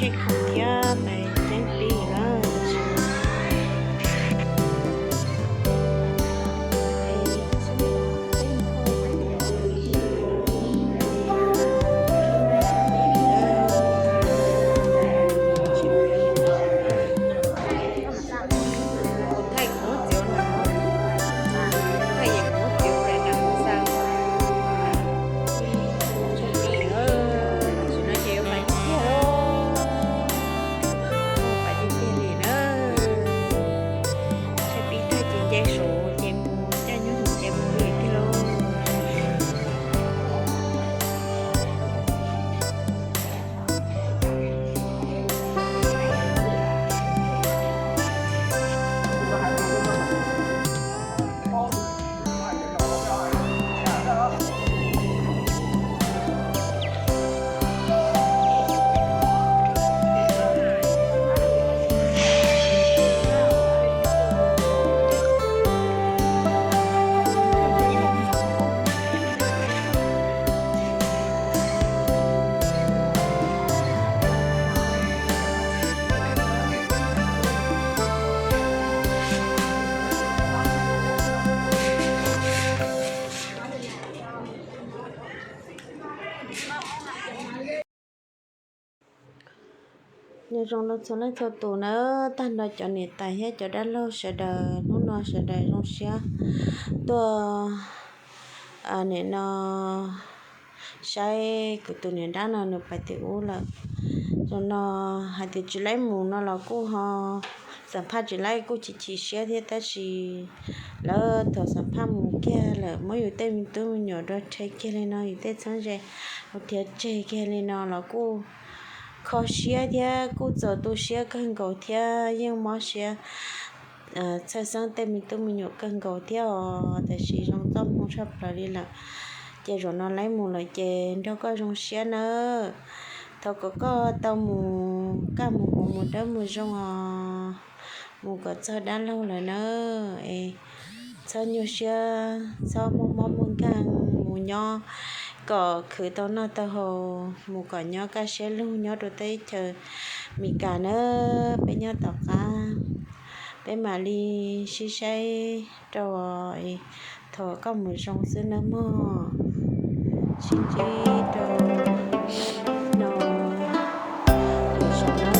Tej khoom thiab tais ceeb pib na. Kuv thaij kuv txiv no, thaij kuv txiv ua daim nas xaus. Tsis no ces yuav pais tiag tiag lauj, pais tiag tiag li na. Thaij pib thaij ces nce saud ces mus caij nyob mus ces mus li tiag lauj. Nyob zoo rau txhua leej txhua tus na, tag nrho cov niam tais thiab cov dab laug sawv daws, hnub no sawv daws zoo siab tuaj nim no saib kuv tus niam dab no nws pais tim ub lawm. Zaum no hais tias tsis laib mus no los kuj ho xam phaj tsis laib kuj chim chim siab thiab tab sis lawv thaum xam phaj mus kiag lawm muab yus tej me tub me nyuam rau rhe kiag li no, yus tej txheeb ze rau rhe tseg kiag li no los kuj kho siab thiab kuj txaus tu siab kawg nkaus thiab yeej mob siab txhawj xeeb tej me tub me nyuam kawg nkaus thiab os. Tab sis zoo txoj hmoo tshaj plaws li lawm, ces zaum no laib mus lawm ces nrog koj zoo siab nawb. Thov kom koj tau mus kaj mus huv mus dawb mus zoo os, mus kom txog dab laug lawm nawb. Es txhob nyuaj siab, txhob muaj mob muaj nkeeg, mus nyob kom khwv tau noj tau haus, mus kom nyob kaj siab lug nyob rau teb chaws Amelikas nawb. Peb nyob tom qab peb mam li sib saib rau thaum koj mus zoo xwb nawb mog. Sib ntsib rau no lwm zaus na.